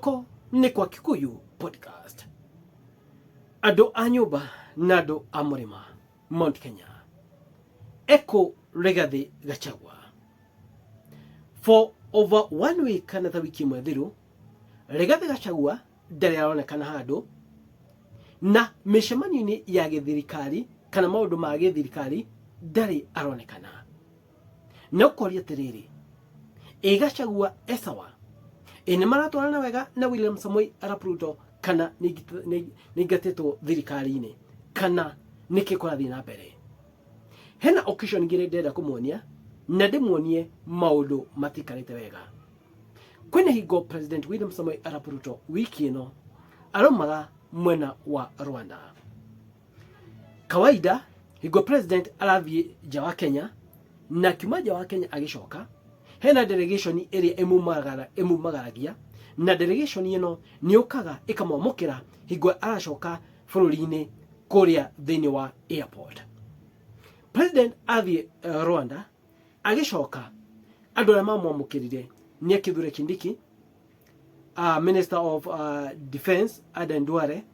Gũkũ nĩ kwa Kikuyu Podcast. Andũ a nyũmba na andũ a mũrĩma Mount Kenya. Eko Rigathi Gachagua. For over one week kana ta wiki ĩmwe thiru, Rigathi Gachagua ndarĩ aronekana handũ na mĩcemanio-inĩ ya gĩthirikari kana maũndũ ma gĩthirikari ndarĩ aronekana. Na ũkoria atĩrĩrĩ, ĩ Gachagua e sawa? Ĩ nĩ maratwarana wega na William Samoei Arap Ruto kana nĩ aingatĩtwo thirikari-inĩ kana nĩkĩ kũrathiĩ na mbere? Hena occasion ingĩ ndĩrenda kũmuonia na ndĩmuonie maũndũ matikarĩte wega. Kwĩna hingo President William Samoei Arap Ruto wiki ĩno araumaga mwena wa Rwanda. Kawaida hingo president arathiĩ nja wa Kenya na akiuma nja wa Kenya agĩcoka hena delegation ĩrĩa ĩmumagaragia na delegation ĩno nĩ yũkaga ĩkamwamũkĩra hingo aracoka bũrũri-inĩ kũrĩa thĩinĩ wa airport. President athiĩ Rwanda agĩcoka andũ arĩa mamwamũkĩrire nĩ Kithure Kindiki, Minister of Defense Aden Duale,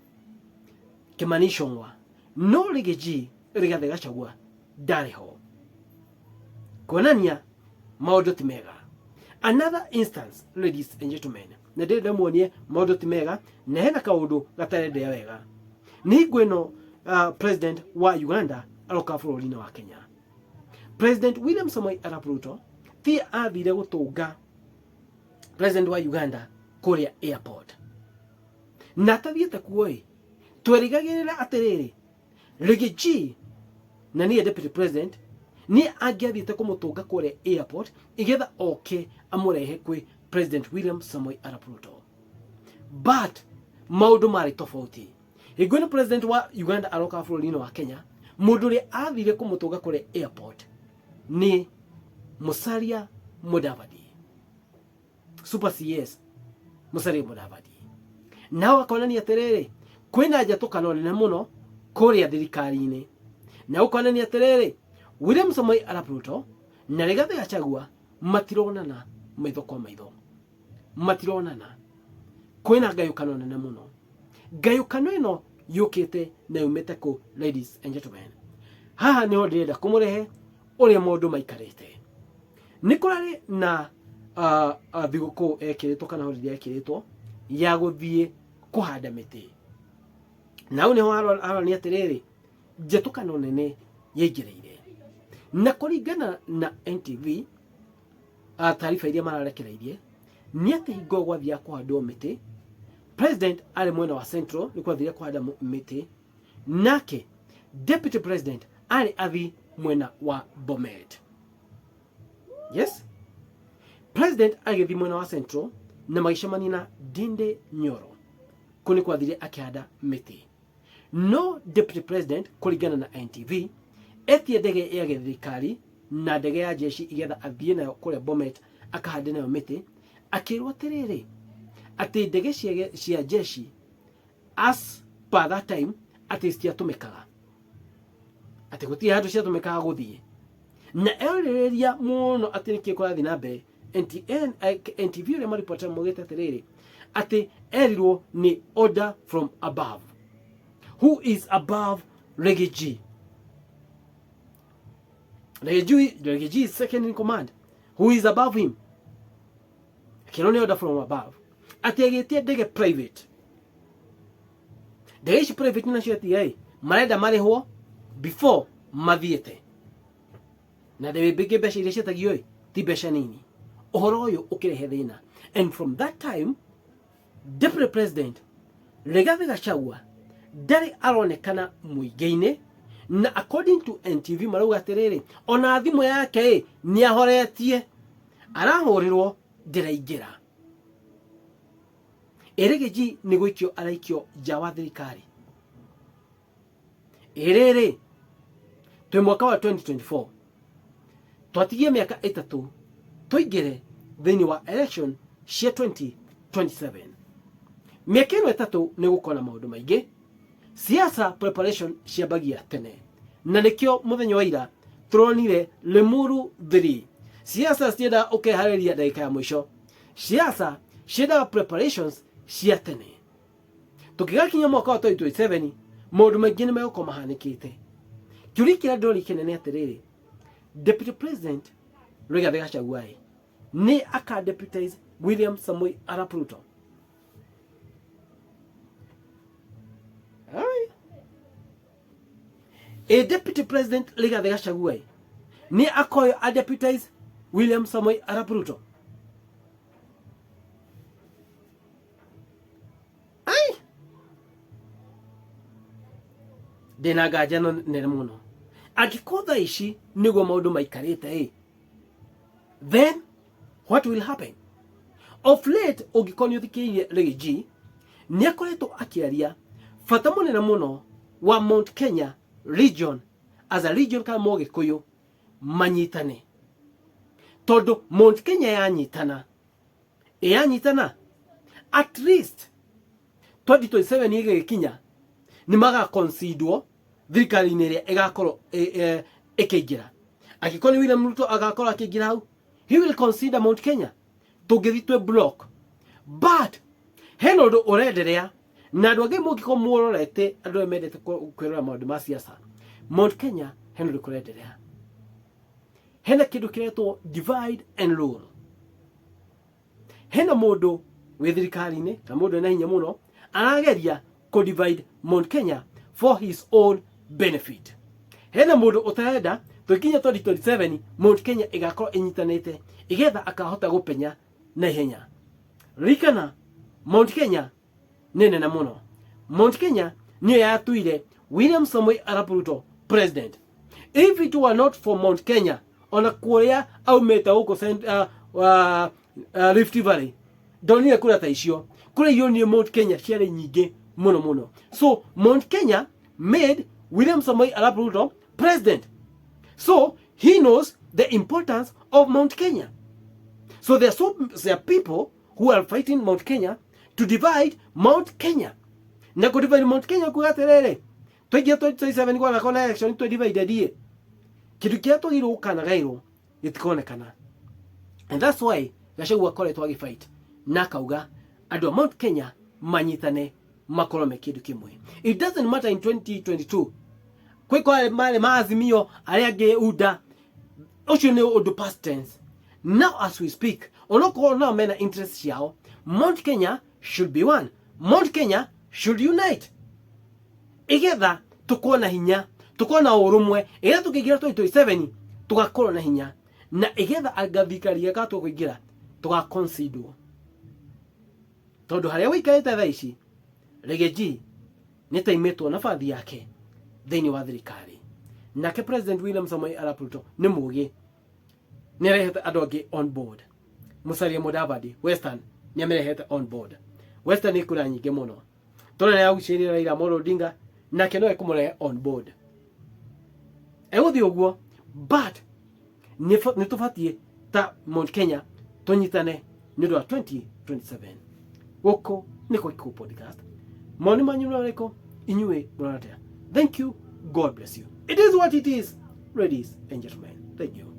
Kimani Ichung'wa, no Riggy Rigathi Gachagua ndarĩ ho, kuonania maũndũ ti mega. Another instance, ladies and gentlemen, na ndĩrenda muonie maũndũ ti mega na hena kaũndũ gatarendea wega nĩ hingo ĩno president wa Uganda aroka bũrũri-inĩ wa Kenya. President William Samoei Arap Ruto ti athire gũtũnga president wa Uganda kũrĩa airport na atathiĩte kuo ĩ twerĩgagĩrĩra atĩrĩrĩ Riggy G na niĩ deputy president nĩ angĩathiĩte kũmũtũnga kũrĩa airport igetha oke amũrehe kwĩ President William Samoei Arap Ruto, but maũndũ marĩ tofauti. Hingo ĩno president wa Uganda aroka bũrũri-inĩ wa Kenya, mũndũ ũrĩa athire kũmũtũnga kũrĩa airport nĩ Musalia Mudavadi, Super CS Musalia Mudavadi. Nao akonania atĩrĩrĩ kwĩna njatũkano nene mũno kũrĩa thirikari-inĩ, na gũkonania atĩrĩrĩ William Samoei Arap Ruto na Rigathi Gachagua matironana maitho kwa maitho, matironana, kwĩna ngayũkano nene mũno. Ngayũkano ĩno yũkĩte na yumĩte kũ? Ladies and gentlemen, haha nĩho ndĩrenda kũmũrehe ũrĩa maũndũ maikarĩte. Nĩ kũrarĩ na thigũkũ ekĩrĩtwo kana holiday ekĩrĩtwo ya gũthiĩ kũhanda mĩtĩ, na hau nĩho haronania atĩrĩrĩ njatũkano nene yaingĩrĩire. Na kũringana na NTV, taariba iria mararekereirie nĩ atĩ hingo gwathiaga kũhandwo mĩtĩ, president arĩ mwena wa Central nĩ kwathire kũhanda mĩtĩ, nake deputy president arĩ athi mwena wa Bomet. Yes, president agĩthiĩ mwena wa Central na magĩcemania na Ndindi Nyoro, kũu nĩ kwathire akĩhanda mĩtĩ. No deputy president kũringana na NTV etie ndege ya gĩthirikari na ndege ya jeshi igetha athiĩ nayo kũrĩa Bomet akahande nayo mĩtĩ, akĩrwo atĩrĩrĩ atĩ ndege cia jeshi as per that time atĩ citiatũmĩkaga, atĩ gũtirĩ handũ ciatũmĩkaga gũthiĩ. Na erĩrĩria mũno atĩ nĩkĩ kũrathiĩ na mbere. NTN, NTV ũrĩa maripota maugĩte atĩrĩrĩ atĩ erirwo nĩ order from above. Who is above Riggy G? Riggy G, Riggy G is second in command. Who is above him? Akĩrwo nĩ order from above atĩ agĩtie ndege private. Ndege ici private nacio atia ĩ marenda marĩhwo before mathiĩte na ndege mbingĩ, mbeca iria ciĩtagio ĩ ti mbeca nini. Ũhoro ũyũ ũkĩrehe thĩna, and from that time deputy president Rigathi Gachagua ndarĩ aronekana mũingĩ-inĩ, na according to NTV marauga atĩrĩrĩ ona thimũ yake ĩ nĩ ahoretie, arahũrĩrwo ndĩraingĩra. Ĩ Riggy nĩ gũikio araikio nja wa thirikari? Ĩrĩrĩ twĩ mwaka wa 2024, twatigie mĩaka 3 tũingĩre thĩinĩ wa election cia 2027. Mĩaka ĩno 3 nĩ gũkorwo na maũndũ maingĩ. Siasa preparation ciambagia tene, na nĩkĩo mũthenya wa ira tũronire Limuru 3. Siasa ciendaga ũkeharĩria ndagĩka ya mũico, siasa ciendaga preparations cia tene. Tũngĩgakinya mwaka wa 2027 maũndũ maingĩ nĩ megũkorwo mahanĩkĩte. Kĩũria kĩrĩa ndĩroria kĩnene atĩrĩrĩ, Deputy President Rigathĩ Gachagua ĩ nĩ aka deputize William Samoei Arap Ruto? Aye. A Deputy President Rigathĩ Gachagua ĩ nĩ akoyo a deputize William Samoei Arap Ruto? Ai! Ndĩna nganja no nene mũno. Angĩkorwo thaa ici nĩguo maũndũ maikarĩte ĩ, then what will happen? Of late ũngĩkorwo nĩ ũthikĩrĩirie Riggy G, nĩ akoretwo akĩaria bata mũnene mũno wa Mount Kenya region as a region kana Mũgĩkũyũ manyitane, tondũ Mount Kenya yanyitana ĩyanyitana at least 2027 ĩgĩgĩkinya nĩ magakonsidwo thirikari-inĩ ĩrĩa ĩgakorwo ĩkĩingĩra. Angĩkorwo nĩ William Ruto agakorwo akĩingĩra hau, he will consider Mount Kenya. Tũngĩthiĩ twĩ block, but hena ũndũ ũrenderea na andũ angĩ mũngĩkorwo muororete, andũ arĩa mendete kwĩrora maũndũ ma siasa Mount Kenya, hena ũndũ kũrenderea, hena kĩndũ kĩretwo divide and rule. Hena mũndũ wĩ thirikari-inĩ kana mũndũ wĩna hinya mũno arageria kũ divide Mount Kenya for his own benefit. Hena mũndũ ũtarenda tũkinya 2027 Mount Kenya ĩgakorwo ĩnyitanĩte igetha akahota gũpenya na ihenya. Ririkana Mount Kenya nĩ nene mũno. Mount Kenya nĩyo yatuire William Samoei Arap Ruto president. If it were not for Mount Kenya, ona kũrĩa aumĩte gũkũ Rift Valley, ndonire kura ta icio. Kura iria onire Mount Kenya ciarĩ nyingĩ mũno mũno. So Mount Kenya made William Samoei Arap Ruto president. So he knows the importance of Mount Kenya. So there are people who are fighting Mount Kenya to divide Mount Kenya. Na kũ divide Mount Kenya kuga atĩrĩrĩ, twaingĩra 2027 gwagakorwo na election twĩ divided ĩ, kĩndũ kĩrĩa twagĩrĩirwo gũkanagaĩrwo gĩtikonekana. And that's why Gachagua akoretwo agĩfight na akauga andũ a Mount Kenya manyitane makorwo me kĩndũ kĩmwe. It doesn't matter in 2022 kwĩ kwa marĩ ma Azimio arĩa angĩ UDA, ũcio nĩ ũndũ past tense. Now as we speak, onokorwo nao mena interest ciao, Mount Kenya should be one. Mount Kenya should unite igetha tukorwo na hinya, tukorwo na ũrũmwe, igetha tũkĩingĩra 2027 tũgakorwo na hinya, na igetha anga thirikari ĩgatua kũingĩra tũgaconsiderwo, tondũ harĩa wĩikarĩte thaa ici Riggy G nĩ taimĩtwo nabathi yake thĩinĩ wa thirikari. Nake President William Samoei Arap Ruto nĩ mũgĩ, nĩ arehete andũ angĩ on board. Musalia Mudavadi Western nĩ amĩrehete on board. Western nĩ kura nyingĩ mũno tondũ nĩ agucĩrĩire Raila Amolo Odinga, nake no ekũmũrehe on board. Egũthiĩ ũguo, but nĩ tũbatiĩ ta Mount Kenya tũnyitane nĩ ũndũ wa 2027. Gũkũ nĩ kwa Gĩkũyũ Podcast. Mawoni manyu nĩ marĩkũ? Inyuĩ mũrona atĩa? Thank you. God bless you. It is what it is, ladies and gentlemen. Thank you.